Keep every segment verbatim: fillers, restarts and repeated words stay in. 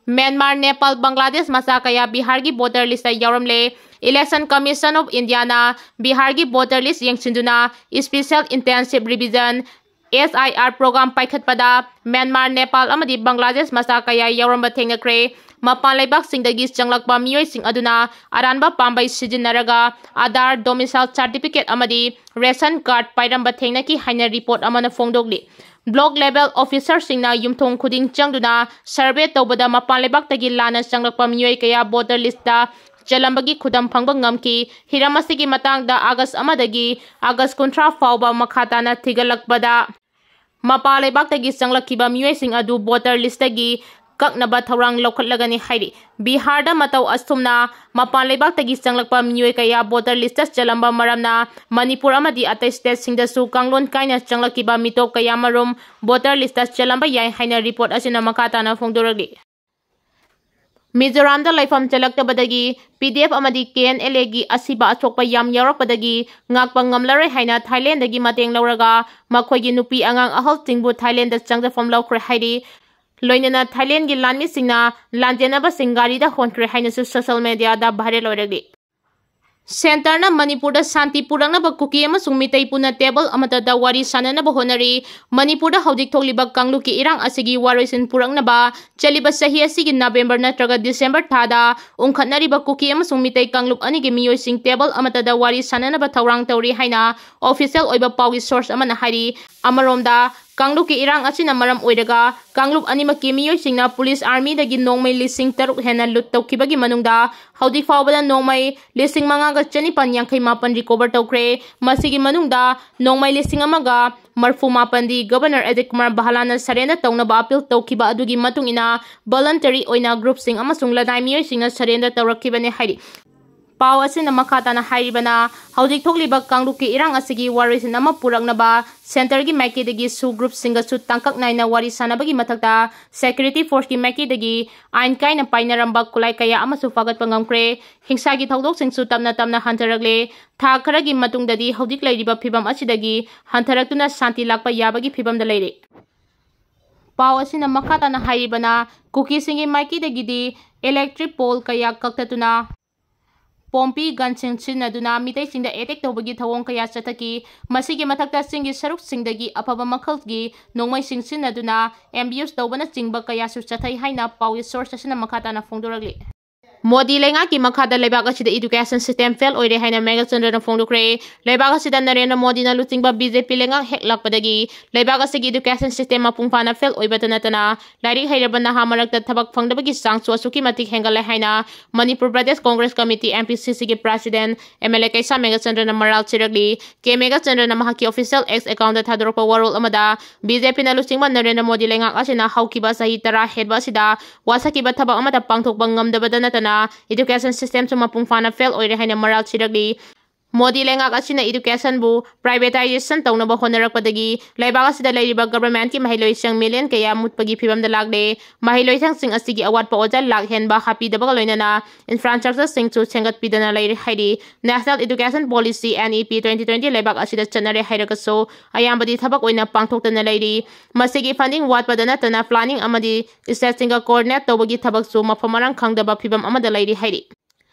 Myanmar, Nepal, Bangladesh ꯃꯆꯥ ꯀꯌꯥ ꯕꯤꯍꯥꯔꯒꯤ voter list ꯌꯥꯎꯔꯝꯂꯦ꯫ Election Commission of India ꯅ ꯕꯤꯍꯥꯔꯒꯤ voter list ꯌꯦꯡꯁꯤꯟꯗꯨꯅ special intensive revision, S I R program ꯄꯥꯏꯈꯠꯄꯗ ꯃ꯭ꯌꯥꯟꯃꯥꯔ, ꯅꯦꯄꯥꯜ ꯑꯃꯗꯤ ꯕꯪꯒ꯭ꯂꯥꯗꯦꯁ ꯃꯆꯥ ꯀꯌꯥ ꯌꯥꯎꯔꯝꯕ ꯊꯦꯡꯅꯈ꯭ꯔꯦ꯫ ꯃꯄꯥꯟ ꯂꯩꯕꯥꯛꯁꯤꯡꯗꯒꯤ ꯆꯪꯂꯛꯄ ꯃꯤꯑꯣꯏꯁꯤꯡ ꯑꯗꯨꯅ ꯑꯔꯥꯟꯕ ꯄꯥꯝꯕꯩ ꯁꯤꯖꯤꯟꯅꯔꯒ Aadhaar, domicile certificate ꯑꯃꯗꯤ ration card ꯄꯥꯏꯔꯝꯕ ꯊꯦꯡꯅꯈꯤ ꯍꯥꯏꯅ report ꯑꯃꯅ ꯐꯣꯡꯗꯣꯛꯂꯤ꯫ Block level officer ꯁꯤꯡꯅ ꯌꯨꯝꯊꯣꯡ ꯈꯨꯗꯤꯡ ꯆꯪꯗꯨꯅ survey ꯇꯧꯕꯗ ꯃꯄꯥꯟ ꯂꯩꯕꯥꯛꯇꯒꯤ ꯂꯥꯟꯅ ꯆꯪꯂꯛꯄ ꯃꯤꯑꯣꯏ ꯀꯌꯥ voter list ꯆꯜꯂꯝꯕꯒꯤ ꯈꯨꯗꯝ ꯐꯪꯕ ꯉꯝꯈꯤ꯫ ꯍꯤꯔꯝ ꯑꯁꯤꯒꯤ ꯃꯇꯥꯡꯗ August ꯑꯃꯗꯒꯤ August ꯀꯨꯟꯊ꯭ꯔꯥ ꯐꯥꯎꯕ ꯃꯈꯥ ꯇꯥꯅ ꯊꯤꯒꯠꯂꯛꯄꯗ ꯃꯄꯥꯟ ꯂꯩꯕꯥꯛꯇꯒꯤ ꯆꯪꯂꯛꯈꯤꯕ ꯃꯤꯑꯣꯏꯁꯤꯡ ꯑꯗꯨ voter list ꯀꯛꯅꯕ ꯊꯧꯔꯥꯡ ꯂꯧꯈꯠꯂꯒꯅꯤ ꯍꯥꯏꯔꯤ꯫ ꯕꯤꯍꯥꯔꯗ ꯃꯇꯧ ꯑꯁꯨꯝꯅ ꯃꯄꯥꯟ ꯂꯩꯕꯥꯛꯇꯒꯤ ꯆꯪꯂꯛꯄ ꯃꯤꯑꯣꯏ ꯀꯌꯥ voter list ꯆꯜꯂꯝꯕ ꯃꯔꯝꯅ ꯃꯅꯤꯄꯨꯔ ꯑꯃꯗꯤ ꯑꯇꯩ state ꯁꯤꯡꯗꯁꯨ ꯀꯥꯡꯂꯣꯟ ꯀꯥꯏꯅ ꯆꯪꯂꯛꯈꯤꯕ ꯃꯤꯇꯣꯞ ꯀꯌꯥꯃꯔꯨꯝ voter list ꯆꯜꯂꯝꯕ ꯌꯥꯏ ꯍꯥꯏꯅ report ꯑꯁꯤꯅ ꯃꯈꯥ ꯇꯥꯅ ꯐꯣꯡꯗꯣꯔꯛꯂꯤ꯫ ꯃꯤꯖꯣꯔꯥꯝꯗ ꯂꯩꯐꯝ ꯆꯜꯂꯛꯇꯕꯗꯒꯤ P D F ꯑꯃꯗꯤ K N L A ꯒꯤ ꯑꯁꯤꯕ ꯑꯁꯣꯛꯄ ꯌꯥꯝ ꯌꯥꯎꯔꯛꯄꯗꯒꯤ ꯉꯥꯛꯄ ꯉꯝꯂꯔꯣꯏ ꯍꯥꯏꯅ Thailand ꯗꯒꯤ ꯃꯇꯦꯡ ꯂꯧꯔꯒ ꯃꯈꯣꯏꯒꯤ ꯅꯨꯄꯤ ꯑꯉꯥꯡ ꯑꯍꯜꯁꯤꯡꯕꯨ Thailand ꯗ ꯆꯪꯖꯐꯝ ꯂꯧꯈ꯭ꯔꯦ ꯍꯥꯏꯔꯤ꯫ ꯂꯣꯏꯅꯅ Thailand ꯒꯤ ꯂꯥꯟꯃꯤꯁꯤꯡꯅ ꯂꯥꯟꯖꯦꯟꯅꯕꯁꯤꯡ ꯒꯥꯔꯤꯗ ꯍꯣꯟꯈ꯭ꯔꯦ ꯍꯥꯏꯅꯁꯨ social media ꯗ viral ꯑꯣꯏꯔꯛꯂꯤ꯫ Centre ꯅ ꯃꯅꯤꯄꯨꯔꯗ ꯁꯥꯟꯇꯤ ꯄꯨꯔꯛꯅꯕ ꯀꯨꯀꯤ ꯑꯃꯁꯨꯡ ꯃꯤꯇꯩ ꯄꯨꯟꯅ table ꯑꯃꯠꯇꯗ ꯋꯥꯔꯤ ꯁꯥꯅꯅꯕ ꯍꯣꯠꯅꯔꯤ꯫ ꯃꯅꯤꯄꯨꯔꯗ ꯍꯧꯖꯤꯛ ꯊꯣꯛꯂꯤꯕ ꯀꯥꯡꯂꯨꯞꯀꯤ ꯏꯔꯥꯡ ꯑꯁꯤꯒꯤ ꯋꯥꯔꯣꯏꯁꯤꯟ ꯄꯨꯔꯛꯅꯕ ꯆꯠꯂꯤꯕ ꯆꯍꯤ ꯑꯁꯤꯒꯤ November ꯅꯠꯇ꯭ꯔꯒ December ꯊꯥꯗ ꯎꯪꯈꯠꯅꯔꯤꯕ ꯀꯨꯀꯤ ꯑꯃꯁꯨꯡ ꯃꯤꯇꯩ ꯀꯥꯡꯂꯨꯞ ꯑꯅꯤꯒꯤ ꯃꯤꯑꯣꯏꯁꯤꯡ table ꯑꯃꯠꯇꯗ ꯋꯥꯔꯤ ꯁꯥꯅꯅꯕ ꯊꯧꯔꯥꯡ ꯇꯧꯔꯤ ꯍꯥꯏꯅ official ꯑꯣꯏꯕ ꯄꯥꯎꯒꯤ source ꯑꯃꯅ ꯍꯥꯏꯔꯤ꯫ ꯑꯃꯔꯣꯝꯗ, ꯀꯥꯡꯂꯨꯞꯀꯤ ꯏꯔꯥꯡ ꯑꯁꯤꯅ ꯃꯔꯝ ꯑꯣꯏꯔꯒ ꯀꯥꯡꯂꯨꯞ ꯑꯅꯤꯃꯛꯀꯤ ꯃꯤꯑꯣꯏꯁꯤꯡꯅ police army ꯗꯒꯤ ꯅꯣꯡꯃꯩ ꯂꯤꯁꯤꯡ ꯇꯔꯨꯛ ꯍꯦꯟꯅ loot ꯇꯧꯈꯤꯕꯒꯤ ꯃꯅꯨꯡꯗ ꯍꯧꯖꯤꯛ ꯐꯥꯎꯕꯗ ꯅꯣꯡꯃꯩ ꯂꯤꯁꯤꯡ ꯃꯉꯥꯒ ꯆꯅꯤꯄꯥꯟ ꯌꯥꯡꯈꯩ ꯃꯥꯄꯟ recover ꯇꯧꯈ꯭ꯔꯦ꯫ ꯃꯁꯤꯒꯤ ꯃꯅꯨꯡꯗ ꯅꯣꯡꯃꯩ ꯂꯤꯁꯤꯡ ꯑꯃꯒ ꯃꯔꯐꯨ ꯃꯥꯄꯟꯗꯤ Governor ꯑꯖꯤꯠ ꯀꯨꯃꯥꯔ ꯚꯜꯂꯥꯅ surrender ꯇꯧꯅꯕ appeal ꯇꯧꯈꯤꯕ ꯑꯗꯨꯒꯤ ꯃꯇꯨꯡ ꯏꯟꯅ voluntary ꯑꯣꯏꯅ group ꯁꯤꯡ ꯑꯃꯁꯨꯡ ꯂꯅꯥꯏ ꯃꯤꯑꯣꯏꯁꯤꯡꯅ surrender ꯇꯧꯔꯛꯈꯤꯕꯅꯤ ꯍꯥꯏꯔꯤ꯫ ꯄꯥꯎ ꯑꯁꯤꯅ ꯃꯈꯥ ꯇꯥꯅ ꯍꯥꯏꯔꯤꯕꯅ, ꯍꯧꯖꯤꯛ ꯊꯣꯛꯂꯤꯕ ꯀꯥꯡꯂꯨꯞꯀꯤ ꯏꯔꯥꯡ ꯑꯁꯤꯒꯤ ꯋꯥꯔꯣꯏꯁꯤꯟ ꯑꯃ ꯄꯨꯔꯛꯅꯕ centre ꯒꯤ ꯃꯥꯏꯀꯩꯗꯒꯤꯁꯨ group ꯁꯤꯡꯒꯁꯨ ꯇꯥꯡꯀꯛ ꯅꯥꯏꯅ ꯋꯥꯔꯤ ꯁꯥꯅꯕꯒꯤ ꯃꯊꯛꯇ security force ꯀꯤ ꯃꯥꯏꯀꯩꯗꯒꯤ ꯑꯥꯏꯟ ꯀꯥꯏꯅ ꯄꯥꯏꯅꯔꯝꯕ ꯈꯨꯠꯂꯥꯏ ꯀꯌꯥ ꯑꯃꯁꯨ ꯐꯥꯒꯠꯄ ꯉꯝꯈ꯭ꯔꯦ꯫ ꯍꯤꯡꯁꯥꯒꯤ ꯊꯧꯗꯣꯛꯁꯤꯡꯁꯨ ꯇꯞꯅ ꯇꯞꯅ ꯍꯟꯊꯔꯛꯂꯦ꯫ ꯊꯥ ꯈꯔꯒꯤ ꯃꯇꯨꯡꯗꯗꯤ ꯍꯧꯖꯤꯛ ꯂꯩꯔꯤꯕ ꯐꯤꯚꯝ ꯑꯁꯤꯗꯒꯤ ꯍꯟꯊꯔꯛꯇꯨꯅ ꯁꯥꯟꯇꯤ ꯂꯥꯛꯄ ꯌꯥꯕꯒꯤ ꯐꯤꯚꯝꯗ ꯂꯩꯔꯦ꯫ ꯄꯥꯎ ꯑꯁꯤꯅ ꯃꯈꯥ ꯇꯥꯅ ꯍꯥꯏꯔꯤꯕꯅ, ꯀꯨꯀꯤꯁꯤꯡꯒꯤ ꯃꯥꯏꯀꯩꯗꯒꯤꯗꯤ electric pole ꯀꯌꯥ ꯀꯛꯊꯠꯇꯨꯅ ꯄꯣꯝꯄꯤ ꯒꯟꯁꯤꯡ ꯁꯤꯖꯤꯟꯅꯗꯨꯅ ꯃꯤꯇꯩꯁꯤꯡꯗ attack ꯇꯧꯕꯒꯤ ꯊꯧꯑꯣꯡ ꯀꯌꯥ ꯆꯠꯊꯈꯤ꯫ ꯃꯁꯤꯒꯤ ꯃꯊꯛꯇ ꯆꯤꯡꯒꯤ ꯁꯔꯨꯛꯁꯤꯡꯗꯒꯤ ꯑꯐꯕ ꯃꯈꯜꯒꯤ ꯅꯣꯡꯃꯩꯁꯤꯡ ꯁꯤꯖꯤꯟꯅꯗꯨꯅ ambush ꯇꯧꯕꯅꯆꯤꯡꯕ ꯀꯌꯥꯁꯨ ꯆꯠꯊꯩ ꯍꯥꯏꯅ ꯄꯥꯎꯒꯤ source ꯑꯁꯤꯅ ꯃꯈꯥ ꯇꯥꯅ ꯐꯣꯡꯗꯣꯔꯛꯂꯤ꯫ ꯃꯣꯗꯤ ꯂꯩꯉꯥꯛꯀꯤ ꯃꯈꯥꯗ ꯂꯩꯕꯥꯛ ꯑꯁꯤꯗ education system fail ꯑꯣꯏꯔꯦ ꯍꯥꯏꯅ ꯃꯦꯘꯆꯟꯗ꯭ꯔꯅ ꯐꯣꯡꯗꯣꯛꯈ꯭ꯔꯦ꯫ ꯂꯩꯕꯥꯛ ꯑꯁꯤꯗ ꯅꯔꯦꯟꯗ꯭ꯔ ꯃꯣꯗꯤꯅ ꯂꯨꯆꯤꯡꯕ BJP ꯂꯩꯉꯥꯛ ꯍꯦꯛ ꯂꯥꯛꯄꯗꯒꯤ ꯂꯩꯕꯥꯛ ꯑꯁꯤꯒꯤ education system ꯃꯄꯨꯡ ꯐꯥꯅ fail ꯑꯣꯏꯕꯇ ꯅꯠꯇꯅ ꯂꯥꯏꯔꯤꯛ ꯍꯩꯔꯕ ꯅꯍꯥ ꯃꯔꯛꯇ ꯊꯕꯛ ꯐꯪꯗꯕꯒꯤ ꯆꯥꯡꯁꯨ ꯑꯁꯨꯛꯀꯤ ꯃꯇꯤꯛ ꯍꯦꯟꯒꯠꯂꯦ ꯍꯥꯏꯅ ꯃꯅꯤꯄꯨꯔ ꯄ꯭ꯔꯗꯦꯁ ꯀꯣꯡꯒ꯭ꯔꯦꯁ ꯀꯃꯤꯇꯤ, MPCC ꯒꯤ president, MLA ꯀꯩꯁꯥꯝ ꯃꯦꯘꯆꯟꯗ꯭ꯔꯅ ꯃꯔꯥꯜ ꯁꯤꯔꯛꯂꯤ꯫ ꯀꯦ ꯃꯦꯘꯆꯟꯗ꯭ꯔꯅ ꯃꯍꯥꯛꯀꯤ official X account ꯗ ꯊꯥꯗꯣꯔꯛꯄ ꯋꯥꯔꯣꯜ ꯑꯃꯗ, BJP ꯅ ꯂꯨꯆꯤꯡꯕ ꯅꯔꯦꯟꯗ꯭ꯔ ꯃꯣꯗꯤ ꯂꯩꯉꯥꯛ ꯑꯁꯤꯅ ꯍꯧꯈꯤꯕ ꯆꯍꯤ ꯇꯔꯥ ꯍꯦꯟꯕ ꯑꯁꯤꯗ ꯋꯥꯁꯛꯈꯤꯕ ꯊꯕꯛ ꯑꯃꯠꯇ ꯄꯥꯡꯊꯣꯛꯄ ꯉꯝꯗꯕꯗ ꯅꯠꯇꯅ education system ꯁꯨ ꯃꯄꯨꯡ ꯐꯥꯅ fail ꯑꯣꯏꯔꯦ ꯍꯥꯏꯅ ꯃꯔꯥꯜ ꯁꯤꯔꯛꯂꯤ꯫ ꯃꯣꯗꯤ ꯂꯩꯉꯥꯛ ꯑꯁꯤꯅ education ꯕꯨ privatization ꯇꯧꯅꯕ ꯍꯣꯠꯅꯔꯛꯄꯗꯒꯤ ꯂꯩꯕꯥꯛ ꯑꯁꯤꯗ ꯂꯩꯔꯤꯕ government ꯀꯤ ꯃꯍꯩꯂꯣꯏꯁꯪ million ꯀꯌꯥ ꯃꯨꯠꯄꯒꯤ ꯐꯤꯕꯝꯗ ꯂꯥꯛꯂꯦ꯫ ꯃꯍꯩꯂꯣꯏꯁꯪꯁꯤꯡ ꯑꯁꯤꯒꯤ ꯑꯋꯥꯠꯄ ꯑꯣꯖꯥ ꯂꯥꯛ ꯍꯦꯟꯕ ꯍꯥꯞꯄꯤꯗꯕꯒ ꯂꯣꯏꯅꯅ infrastructure ꯁꯤꯡꯁꯨ ꯁꯦꯝꯒꯠꯄꯤꯗꯅ ꯂꯩꯔꯦ ꯍꯥꯏꯔꯤ꯫ National Education Policy, NEP twenty twenty ꯂꯩꯕꯥꯛ ꯑꯁꯤꯗ ꯆꯠꯅꯔꯦ ꯍꯥꯏꯔꯒꯁꯨ ꯑꯌꯥꯝꯕꯗꯤ ꯊꯕꯛ ꯑꯣꯏꯅ ꯄꯥꯡꯊꯣꯛꯇꯅ ꯂꯩꯔꯤ꯫ ꯃꯁꯤꯒꯤ funding ꯋꯥꯠꯄꯗ ꯅꯠꯇꯅ planning ꯑꯃꯗꯤ state ꯁꯤꯡꯒ coordinate ꯇꯧꯕꯒꯤ ꯊꯕꯛꯁꯨ ꯃꯐꯝ ꯃꯔꯥꯡ ꯈꯪꯗꯕ ꯐꯤꯕꯝ ꯑꯃꯗ ꯂꯩꯔꯤ ꯍꯥꯏꯔꯤ꯫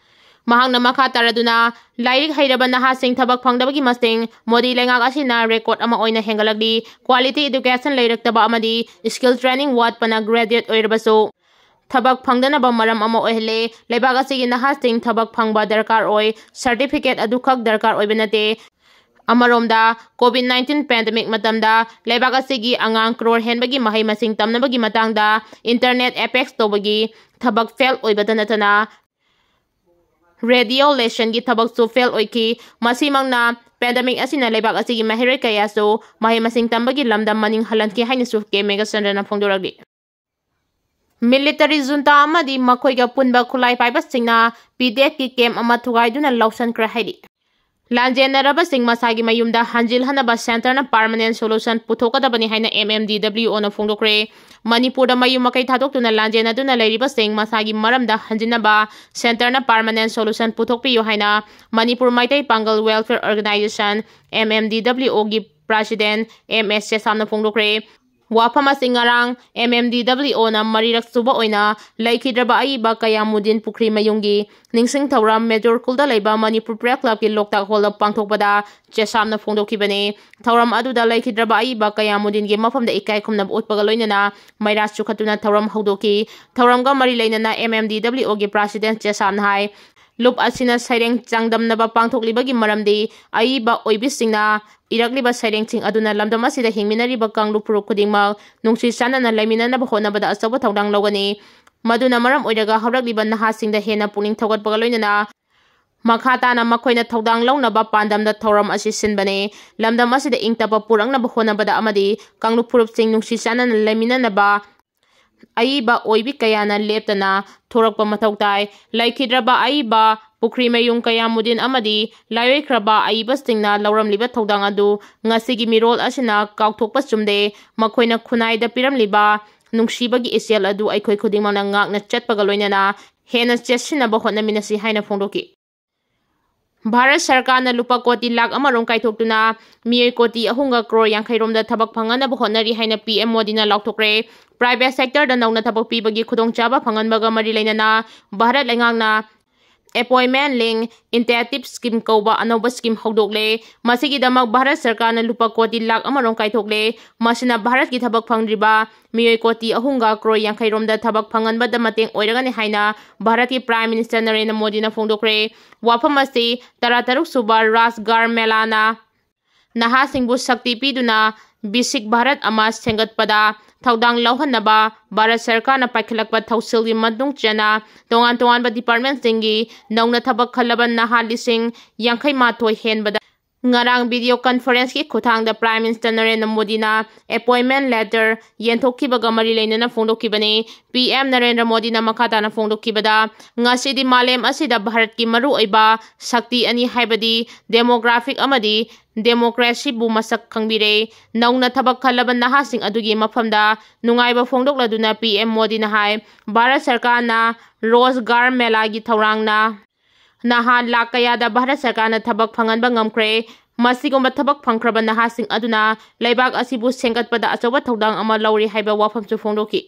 ꯃꯍꯥꯛꯅ ꯃꯈꯥ ꯇꯥꯔꯗꯨꯅ, ꯂꯥꯏꯔꯤꯛ ꯍꯩꯔꯕ ꯅꯍꯥꯁꯤꯡ ꯊꯕꯛ ꯐꯪꯗꯕꯒꯤ ꯃꯁꯤꯡ ꯃꯣꯗꯤ ꯂꯩꯉꯥꯛ ꯑꯁꯤꯅ record ꯑꯃ ꯑꯣꯏꯅ ꯍꯦꯟꯒꯠꯂꯛꯂꯤ꯫ Quality education ꯂꯩꯔꯛꯇꯕ ꯑꯃꯗꯤ skill training ꯋꯥꯠꯄꯅ graduate ꯑꯣꯏꯔꯕꯁꯨ ꯊꯕꯛ ꯐꯪꯗꯅꯕ ꯃꯔꯝ ꯑꯃ ꯑꯣꯏꯍꯜꯂꯦ꯫ ꯂꯩꯕꯥꯛ ꯑꯁꯤꯒꯤ ꯅꯍꯥꯁꯤꯡ ꯊꯕꯛ ꯐꯪꯕ ꯗꯔꯀꯥꯔ ꯑꯣꯏ, certificate ꯑꯗꯨꯈꯛ ꯗꯔꯀꯥꯔ ꯑꯣꯏꯕ ꯅꯠꯇꯦ꯫ ꯑꯃꯔꯣꯝꯗ, COVID nineteen pandemic ꯃꯇꯝꯗ ꯂꯩꯕꯥꯛ ꯑꯁꯤꯒꯤ ꯑꯉꯥꯡ crore ꯍꯦꯟꯕꯒꯤ ꯃꯍꯩ ꯃꯁꯤꯡ ꯇꯝꯅꯕꯒꯤ ꯃꯇꯥꯡꯗ internet apex ꯇꯧꯕꯒꯤ ꯊꯕꯛ fail ꯑꯣꯏꯕꯇ ꯅꯠꯇꯅ radio lesson ꯒꯤ ꯊꯕꯛꯁꯨ fail ꯑꯣꯏꯈꯤ꯫ ꯃꯁꯤꯃꯛꯅ pandemic ꯑꯁꯤꯅ ꯂꯩꯕꯥꯛ ꯑꯁꯤꯒꯤ ꯃꯍꯩꯔꯣꯏ ꯀꯌꯥꯁꯨ ꯃꯍꯩ ꯃꯁꯤꯡ ꯇꯝꯕꯒꯤ ꯂꯝꯗ ꯃꯅꯤꯡ ꯍꯜꯍꯟꯈꯤ ꯍꯥꯏꯅꯁꯨ ꯀꯦ ꯃꯦꯘꯆꯟꯗ꯭ꯔꯅ ꯐꯣꯡꯗꯣꯔꯛꯂꯤ꯫ Military junta ꯑꯃꯗꯤ ꯃꯈꯣꯏꯒ ꯄꯨꯟꯕ ꯈꯨꯠꯂꯥꯏ ꯄꯥꯏꯕꯁꯤꯡꯅ PDF ꯀꯤ camp ꯑꯃ ꯊꯨꯒꯥꯏꯗꯨꯅ ꯂꯧꯁꯤꯟꯈ꯭ꯔꯦ ꯍꯥꯏꯔꯤ꯫ ꯂꯥꯟꯖꯦꯟꯅꯔꯕꯁꯤꯡ ꯃꯁꯥꯒꯤ ꯃꯌꯨꯝꯗ ꯍꯟꯖꯤꯜꯍꯟꯅꯕ centre ꯅ permanent solution ꯄꯨꯊꯣꯛꯀꯗꯕꯅꯤ ꯍꯥꯏꯅ MMDWO ꯅ ꯐꯣꯡꯗꯣꯛꯈ꯭ꯔꯦ꯫ ꯃꯅꯤꯄꯨꯔꯗ ꯃꯌꯨꯝ ꯃꯀꯩ ꯊꯥꯗꯣꯛꯇꯨꯅ ꯂꯥꯟꯖꯦꯟꯅꯗꯨꯅ ꯂꯩꯔꯤꯕꯁꯤꯡ ꯃꯁꯥꯒꯤ ꯃꯔꯝꯗ ꯍꯟꯖꯤꯟꯅꯕ centre ꯅ permanent solution ꯄꯨꯊꯣꯛꯄꯤꯌꯨ ꯍꯥꯏꯅ ꯃꯅꯤꯄꯨꯔ ꯃꯩꯇꯩ ꯄꯥꯡꯒꯜ Welfare Organisation, MMDWO ꯒꯤ president M S ꯆꯦꯁꯥꯝꯅ ꯐꯣꯡꯗꯣꯛꯈ꯭ꯔꯦ꯫ ꯋꯥꯐꯝ ꯑꯁꯤ ꯉꯔꯥꯡ M M D W O ꯅ ꯃꯔꯤꯔꯛ ꯁꯨꯕ ꯑꯣꯏꯅ ꯂꯩꯈꯤꯗ꯭ꯔꯕ ꯑꯏꯕ ꯀꯌꯥꯃꯨꯗꯤꯟ ꯄꯨꯈ꯭ꯔꯤꯃꯌꯨꯝꯒꯤ ꯅꯤꯡꯁꯤꯡ ꯊꯧꯔꯝ ꯃꯦꯖꯣꯔ ꯈꯨꯜꯗ ꯂꯩꯕ ꯃꯅꯤꯄꯨꯔ ꯄ꯭ꯔꯦꯁ ꯀ꯭ꯂꯕꯀꯤ ꯂꯣꯛꯇꯥꯛ ꯍꯣꯜꯗ ꯄꯥꯡꯊꯣꯛꯄꯗ ꯆꯦꯁꯥꯝꯅ ꯐꯣꯡꯗꯣꯛꯈꯤꯕꯅꯤ꯫ ꯊꯧꯔꯝ ꯑꯗꯨꯗ ꯂꯩꯈꯤꯗ꯭ꯔꯕ ꯑꯏꯕ ꯀꯌꯥꯃꯨꯗꯤꯟꯒꯤ ꯃꯐꯝꯗ ꯏꯀꯥꯏ ꯈꯨꯝꯅꯕ ꯎꯠꯄꯒ ꯂꯣꯏꯅꯅ ꯃꯩꯔꯥ ꯆꯨꯈꯠꯇꯨꯅ ꯊꯧꯔꯝ ꯍꯧꯗꯣꯛꯈꯤ꯫ ꯊꯧꯔꯝꯒ ꯃꯔꯤ ꯂꯩꯅꯅ M M D W O ꯒꯤ ꯄ꯭ꯔꯦꯁꯤꯗꯦꯟ ꯆꯦꯁꯥꯝꯅ ꯍꯥꯏ, ꯂꯨꯞ ꯑꯁꯤꯅ ꯁꯩꯔꯦꯡ ꯆꯥꯡꯗꯝꯅꯕ ꯄꯥꯡꯊꯣꯛꯂꯤꯕꯒꯤ ꯃꯔꯝꯗꯤ ꯑꯏꯕ ꯑꯣꯏꯕꯤꯁꯤꯡꯅ ꯏꯔꯛꯂꯤꯕ ꯁꯩꯔꯦꯡꯁꯤꯡ ꯑꯗꯨꯅ ꯂꯝꯗꯝ ꯑꯁꯤꯗ ꯍꯤꯡꯃꯤꯟꯅꯔꯤꯕ ꯀꯥꯡꯂꯨꯞ ꯐꯨꯔꯨꯞ ꯈꯨꯗꯤꯡꯃꯛ ꯅꯨꯡꯁꯤ ꯆꯥꯟꯅꯅ ꯂꯩꯃꯤꯟꯅꯅꯕ ꯍꯣꯠꯅꯕꯗ ꯑꯆꯧꯕ ꯊꯧꯗꯥꯡ ꯂꯧꯒꯅꯤ꯫ ꯃꯗꯨꯅ ꯃꯔꯝ ꯑꯣꯏꯔꯒ ꯍꯧꯔꯛꯂꯤꯕ ꯅꯍꯥꯁꯤꯡꯗ ꯍꯦꯟꯅ ꯄꯨꯛꯅꯤꯡ ꯊꯧꯒꯠꯄꯒ ꯂꯣꯏꯅꯅ ꯃꯈꯥ ꯇꯥꯅ ꯃꯈꯣꯏꯅ ꯊꯧꯗꯥꯡ ꯂꯧꯅꯕ ꯄꯥꯟꯗꯝꯗ ꯊꯧꯔꯝ ꯑꯁꯤ ꯁꯤꯟꯕꯅꯤ꯫ ꯂꯝꯗꯝ ꯑꯁꯤꯗ ꯏꯪ ꯇꯞꯄ ꯄꯨꯔꯛꯅꯕ ꯍꯣꯠꯅꯕꯗ ꯑꯃꯗꯤ ꯀꯥꯡꯂꯨꯞ ꯐꯨꯔꯨꯞꯁꯤꯡ ꯅꯨꯡꯁꯤ ꯆꯥꯟꯅꯅ ꯂꯩꯃꯤꯟꯅꯅꯕ ꯑꯏꯕ ꯑꯣꯏꯕꯤ ꯀꯌꯥꯅ ꯂꯦꯞꯇꯅ ꯊꯣꯔꯛꯄ ꯃꯊꯧ ꯇꯥꯏ꯫ ꯂꯩꯈꯤꯗ꯭ꯔꯕ ꯑꯏꯕ ꯄꯨꯈ꯭ꯔꯤꯃꯌꯨꯝ ꯀꯌꯥꯃꯨꯗꯤꯟ ꯑꯃꯗꯤ ꯂꯥꯏꯑꯣꯏꯈ꯭ꯔꯕ ꯑꯏꯕꯁꯤꯡꯅ ꯂꯧꯔꯝꯂꯤꯕ ꯊꯧꯗꯥꯡ ꯑꯗꯨ ꯉꯁꯤꯒꯤ ꯃꯤꯔꯣꯜ ꯑꯁꯤꯅ ꯀꯥꯎꯊꯣꯛꯄ ꯆꯨꯝꯗꯦ꯫ ꯃꯈꯣꯏꯅ ꯈꯨꯟꯅꯥꯏꯗ ꯄꯤꯔꯝꯂꯤꯕ ꯅꯨꯡꯁꯤꯕꯒꯤ ꯏꯆꯦꯜ ꯑꯗꯨ ꯑꯩꯈꯣꯏ ꯈꯨꯗꯤꯡꯃꯛꯅ ꯉꯥꯛꯅ ꯆꯠꯄꯒ ꯂꯣꯏꯅꯅ ꯍꯦꯟꯅ ꯆꯦꯠꯁꯤꯟꯅꯕ ꯍꯣꯠꯅꯃꯤꯟꯅꯁꯤ ꯍꯥꯏꯅ ꯐꯣꯡꯗꯣꯛꯈꯤ꯫ ꯚꯥꯔꯠ ꯁꯔꯀꯥꯔꯅ ꯂꯨꯄꯥ ꯀꯣꯇꯤ ꯂꯥꯈ ꯑꯃꯔꯣꯝ ꯀꯥꯏꯊꯣꯛꯇꯨꯅ ꯃꯤꯑꯣꯏ ꯀꯣꯇꯤ ꯑꯍꯨꯝꯒ ꯀ꯭ꯔꯣꯔ ꯌꯥꯡꯈꯩ ꯔꯣꯝꯗ ꯊꯕꯛ ꯐꯪꯍꯟꯅꯕ ꯍꯣꯠꯅꯔꯤ ꯍꯥꯏꯅ P M ꯃꯣꯗꯤꯅ ꯂꯥꯎꯊꯣꯛꯈ꯭ꯔꯦ꯫ Private sector ꯗ ꯅꯧꯅ ꯊꯕꯛ ꯄꯤꯕꯒꯤ ꯈꯨꯗꯣꯡꯆꯥꯕ ꯐꯪꯍꯟꯕꯒ ꯃꯔꯤ ꯂꯩꯅꯅ ꯚꯥꯔꯠ ꯂꯩꯉꯥꯛꯅ Appointment Link Incentive Scheme ꯀꯧꯕ ꯑꯅꯧꯕ scheme ꯍꯧꯗꯣꯛꯂꯦ꯫ ꯃꯁꯤꯒꯤꯗꯃꯛ ꯚꯥꯔꯠ ꯁꯔꯀꯥꯔꯅ ꯂꯨꯄꯥ ꯀꯣꯇꯤ ꯂꯥꯈ ꯑꯃꯔꯣꯝ ꯀꯥꯏꯊꯣꯛꯂꯦ꯫ ꯃꯁꯤꯅ ꯚꯥꯔꯠꯀꯤ ꯊꯕꯛ ꯐꯪꯗ꯭ꯔꯤꯕ ꯃꯤꯑꯣꯏ ꯀꯣꯇꯤ ꯑꯍꯨꯝꯒ ꯀ꯭ꯔꯣꯔ ꯌꯥꯡꯈꯩ ꯔꯣꯝꯗ ꯊꯕꯛ ꯐꯪꯍꯟꯕꯗ ꯃꯇꯦꯡ ꯑꯣꯏꯔꯒꯅꯤ ꯍꯥꯏꯅ ꯚꯥꯔꯠꯀꯤ Prime Minister ꯅꯔꯦꯟꯗ꯭ꯔ ꯃꯣꯗꯤꯅ ꯐꯣꯡꯗꯣꯛꯈ꯭ꯔꯦ꯫ ꯋꯥꯐꯝ ꯑꯁꯤ ꯇꯔꯥꯇꯔꯨꯛ ꯁꯨꯕ ꯔꯥꯖꯒꯥꯔ ꯃꯦꯂꯥꯅ ꯅꯍꯥꯁꯤꯡꯕꯨ ꯁꯛꯇꯤ ꯄꯤꯗꯨꯅ ꯕꯤꯁꯤꯛ ꯚꯥꯔꯠ ꯑꯃ ꯁꯦꯝꯒꯠꯄꯗ ꯊꯧꯗꯥꯡ ꯂꯧꯍꯟꯅꯕ ꯚꯥꯔꯠ ꯁꯔꯀꯥꯔꯅ ꯄꯥꯏꯈꯠꯂꯛꯄ ꯊꯧꯁꯤꯜꯒꯤ ꯃꯇꯨꯡ ꯆꯦꯟꯅ ꯇꯣꯉꯥꯟ ꯇꯣꯉꯥꯟꯕ department ꯁꯤꯡꯒꯤ ꯅꯧꯅ ꯊꯕꯛ ꯈꯜꯂꯕ ꯅꯍꯥ ꯂꯤꯁꯤꯡ ꯌꯥꯡꯈꯩ ꯃꯥꯊꯣꯏ ꯍꯦꯟꯕꯗ ꯉꯔꯥꯡ video conference ꯀꯤ ꯈꯨꯠꯊꯥꯡꯗ Prime Minister ꯅꯔꯦꯟꯗ꯭ꯔ ꯃꯣꯗꯤꯅ appointment letter ꯌꯦꯟꯊꯣꯛꯈꯤꯕꯒ ꯃꯔꯤ ꯂꯩꯅꯅ ꯐꯣꯡꯗꯣꯛꯈꯤꯕꯅꯤ꯫ P M ꯅꯔꯦꯟꯗ꯭ꯔ ꯃꯣꯗꯤꯅ ꯃꯈꯥ ꯇꯥꯅ ꯐꯣꯡꯗꯣꯛꯈꯤꯕꯗ, ꯉꯁꯤꯗꯤ ꯃꯥꯂꯦꯝ ꯑꯁꯤꯗ ꯚꯥꯔꯠꯀꯤ ꯃꯔꯨꯑꯣꯏꯕ ꯁꯛꯇꯤ ꯑꯅꯤ, ꯍꯥꯏꯕꯗꯤ demographic ꯑꯃꯗꯤ democracy ꯕꯨ ꯃꯁꯛ ꯈꯪꯕꯤꯔꯦ꯫ ꯅꯧꯅ ꯊꯕꯛ ꯈꯜꯂꯕ ꯅꯍꯥꯁꯤꯡ ꯑꯗꯨꯒꯤ ꯃꯐꯝꯗ ꯅꯨꯡꯉꯥꯏꯕ ꯐꯣꯡꯗꯣꯛꯂꯗꯨꯅ P M ꯃꯣꯗꯤꯅ ꯍꯥꯏ, ꯚꯥꯔꯠ ꯁꯔꯀꯥꯔꯅ ꯔꯣꯖꯒꯥꯔ ꯃꯦꯂꯥꯒꯤ ꯊꯧꯔꯥꯡꯅ ꯅꯍꯥ ꯂꯥꯈ ꯀꯌꯥꯗ ꯚꯥꯔꯠ ꯁꯔꯀꯥꯔꯅ ꯊꯕꯛ ꯐꯪꯍꯟꯕ ꯉꯝꯈ꯭ꯔꯦ꯫ ꯃꯁꯤꯒꯨꯝꯕ ꯊꯕꯛ ꯐꯪꯈ꯭ꯔꯕ ꯅꯍꯥꯁꯤꯡ ꯑꯗꯨꯅ ꯂꯩꯕꯥꯛ ꯑꯁꯤꯕꯨ ꯁꯦꯝꯒꯠꯄꯗ ꯑꯆꯧꯕ ꯊꯧꯗꯥꯡ ꯑꯃ ꯂꯧꯔꯤ ꯍꯥꯏꯕ ꯋꯥꯐꯝꯁꯨ ꯐꯣꯡꯗꯣꯛꯈꯤ꯫